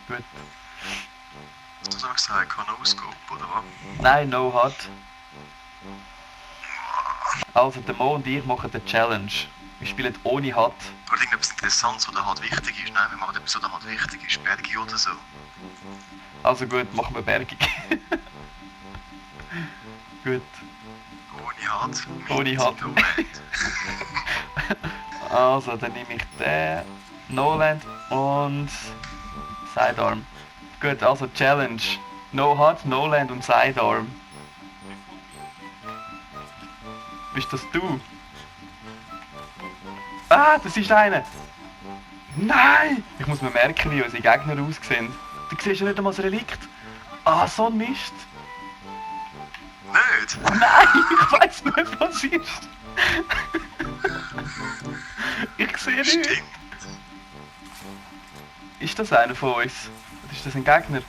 Gut. Hast du so gesagt, No Scope, oder was? Nein, no hot. Also, der Mo und ich machen eine Challenge. Wir spielen ohne Hut. Oder irgendetwas Interessantes, oder halt wichtig ist. Nein, wir machen etwas, was halt wichtig ist. Berge oder so. Also gut, machen wir Bergung. Gut. Ohne Hart. Ohne Hut. No Land. Also, dann nehme ich den, No-Land und Sidearm. Gut, also Challenge. No Hut, No-Land und Sidearm. Bist das du? Ah, das ist einer! Nein! Ich muss mir merken, wie unsere Gegner aussehen. Du siehst ja nicht einmal das Relikt. Ah, so ein Mist. Nicht? Nein, ich weiß nicht, was ist. Ich sehe nicht. Stimmt. Ist das einer von uns? Oder ist das ein Gegner?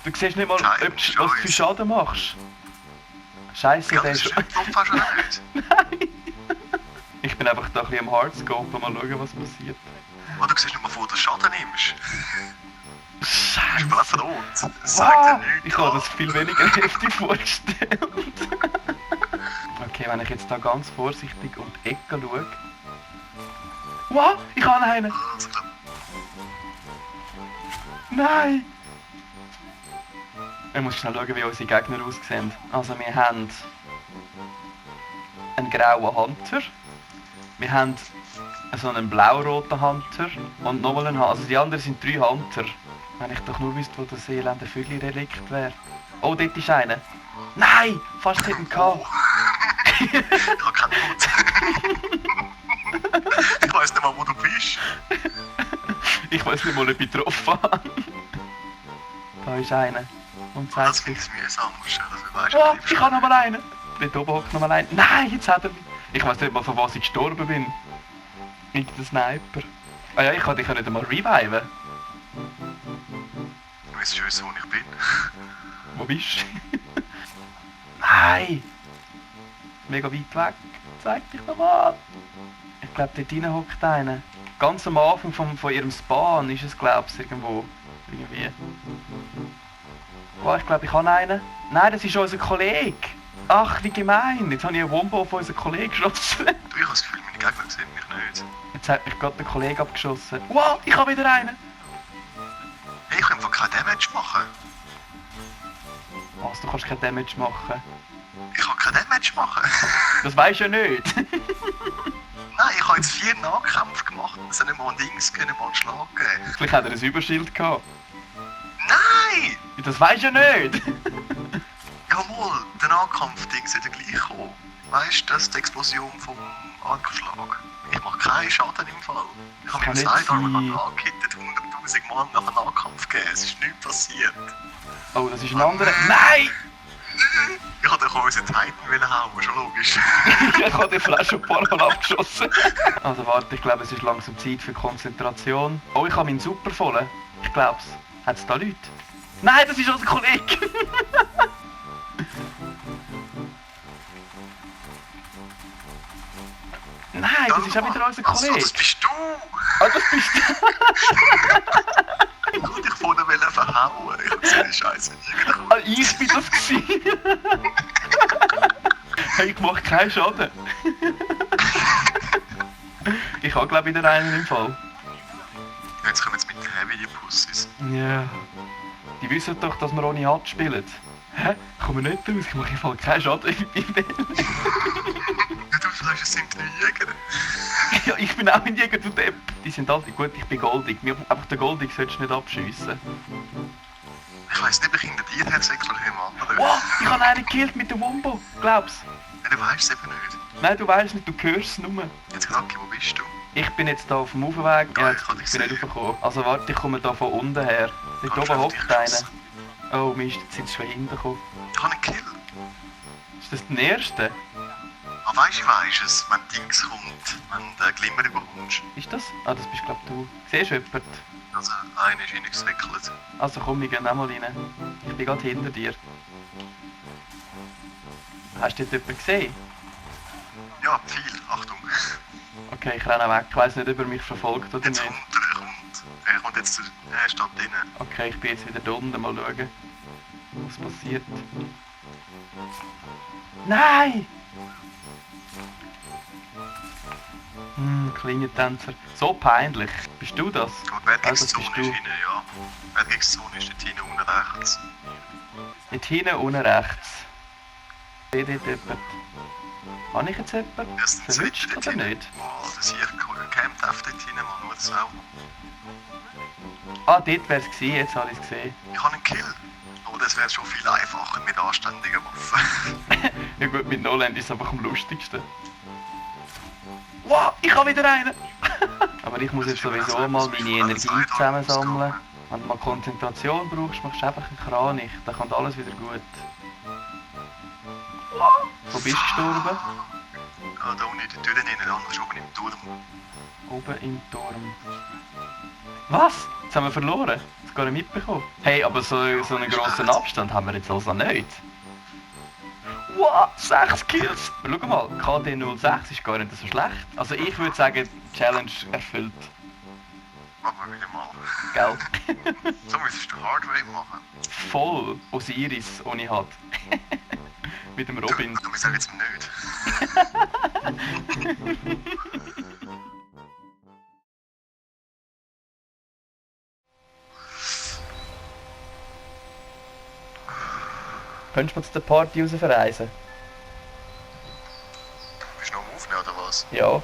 Du siehst nicht mal, Nein, ob, was du für Schaden machst. Scheiße, Ja, der das ist... ist im Kopf fast nicht. Nein! Ich bin einfach da ein bisschen am Hardscope, mal schauen, was passiert. Oh, du siehst nicht mal, wo du Schaden nimmst. Scheiße! Du bist rot. Das sagt ja Wow, nichts. ich habe das viel weniger heftig vorgestellt. Okay, wenn ich jetzt da ganz vorsichtig um die Ecke schaue. Wow, ich habe einen! Also, Nein! Ich muss schnell schauen, wie unsere Gegner aussehen. Also wir haben einen grauen Hunter. Wir haben so einen blau-roten Hunter und nochmal einen Hunter. Also die anderen sind 3 Hunter. Wenn ich doch nur wüsste, wo das elende Vögel-Relikt wäre. Oh, dort ist einer. Nein! Fast hätte ihn gehabt. ich habe keinen Mut. Ich weiss nicht mal, wo du bist. Ich weiß nicht mal, ob ich getroffen habe. Da ist einer. Und zeigt Das sich. finde ich mühsam. Also, weißt Oh, du, ich habe noch mal einen. Dort oben hockt noch mal einer. Nein, jetzt hat er mich. Ich weiß nicht mal, von was ich gestorben bin. Irgendein Sniper. Ah ja, ich kann dich ja nicht einmal reviven. du weißt schon wissen, wo ich bin. Wo bist du? Nein! Mega weit weg. Zeig dich doch mal. Ich glaube, dort drinnen hockt einer. Ganz am Anfang von ihrem Spawn ist es, glaube ich, irgendwo. Irgendwie. Oh, ich glaube, ich habe einen. Nein, das ist unser Kollege. Ach, wie gemein. Jetzt habe ich einen Wombo auf unseren Kollegen geschossen. Du, ich habe das Gefühl, meine Gegner sehen mich nicht. Jetzt hat mich gerade der Kollege abgeschossen. Wow, ich habe wieder einen. Hey, ich kann einfach kein Damage machen. Was, du kannst kein Damage machen? Ich kann kein Damage machen. Das weisst du ja nicht. Nein, ich habe jetzt 4 Nahkämpfe gemacht und es hat nicht mal ein Dings können, mal einen Schlag geben. Vielleicht hat er ein Überschild gehabt. Nein! Das weisst du ja nicht. Jawohl, der Nahkampf-Dings hat ja gleich gekommen. Weißt du, das ist die Explosion vom Ankerschlag. Ich mache keinen Schaden im Fall. Ich habe kann mit dem nicht Sidearm sein. angehittet, 100'000 Mann nach einem Nahkampf gegeben. Es ist nichts passiert. Oh, das ist ein anderer. Nein! Ich wollte doch unseren Titan hauen, schon logisch. Ich habe die Flasche ein paar Mal abgeschossen. Also warte, ich glaube, es ist langsam Zeit für Konzentration. Oh, ich habe meinen Super voll. Ich glaub's. Hat es da Leute? Nein, das ist unser Kollege! Nein, das ist auch wieder unser Also, Kollege. das bist du! Ah, das bist du. Ich wollte dich vorne verhauen. Ich hab gesehen, Scheiße. Ah, ich bin das gewesen. Hey, ich mache keinen Schaden. Ich habe glaube ich wieder einen im Fall. Jetzt kommen wir mit den Heavy Pussies. Ja. Die wissen doch, dass wir ohne Hut spielen. Hä? Ich komme nicht raus, ich mache im Fall keinen Schaden mit dem. Ja, du sagst, es sind 3 Jäger. Ja, ich bin auch ein Jäger, du Depp. Die sind alle gut, ich bin goldig. Einfach den goldig solltest du nicht abschiessen. Ich weiss nicht, ob ich hinter dir tatsächlich im anderen. Wow, ich habe einen gekillt mit dem Wombo. Glaub's? Ja, du weißt es eben nicht. Nein, du weißt nicht, du hörst es nur. Jetzt Knacki, wo bist du? Ich bin jetzt hier auf dem Aufweg. Ja, Ich kann dich ich bin nicht sehen. raufgekommen. Also warte, ich komme hier von unten her. Dort Kannst oben du auf dich hockt einer. geschossen? Oh Mist, jetzt sind sie schon hintergekommen. Ich habe einen Kill. Ist das der erste? Ah, weisst du es, wenn Dings kommt, wenn der Glimmer überkommst. Ist das? Ah, das bist glaub du. Siehst du jemanden? Also, einer ist reingezwickelt. Also komm, wir gehen auch mal rein. Ich bin gerade hinter dir. Hast du dort jemanden gesehen? Ja, viel, Achtung. Okay, ich renne weg. Ich weiss nicht, ob er mich verfolgt oder Jetzt nicht. kommt er, kommt. Er kommt jetzt, er steht drinnen. Okay, ich bin jetzt wieder da unten, mal schauen, was passiert. Nein! Kleine Tänzer. So peinlich. Bist du das? Aber Bad Geeks das Zone bist ist du. hinten, ja. Bad Geeks Zone ist dort hinten unten rechts. Nicht hinten, unten rechts. Seht ihr jemand? Habe ich jetzt jemanden Das ist ein verwünscht Zweiter dort oder hinten. nicht? Oh, das hier campt auf dort hinten, man, nur das auch. Ah, dort wäre es gewesen, jetzt habe ich es gesehen. Ich habe einen Kill. Aber das wäre schon viel einfacher mit anständigen Waffen. Ja gut, mit Noland ist es einfach am lustigsten. Wow, ich habe wieder einen! Aber ich muss jetzt sowieso mal meine Energie zusammensammeln. Wenn du mal Konzentration brauchst, machst du einfach einen Kranich. Dann kommt alles wieder gut. Wow, wo bist du gestorben? Ja, da unten in der Tür rein, der andere ist oben im Turm. Oben im Turm. Was? Jetzt haben wir verloren? Das gar nicht mitbekommen. Hey, aber so einen grossen Abstand haben wir jetzt also nicht. Wow, 6 Kills! Schau mal, KD06 ist gar nicht so schlecht. Also ich würde sagen, Challenge erfüllt. Machen wir wieder mal. Gell? So müsstest du Hardware machen. Voll Osiris ohne hat. Mit dem Robin. Du, wir sagen jetzt nicht. Könntest du mal zu der Party raus verreisen? Bist du noch am Aufnehmen oder was? Ja.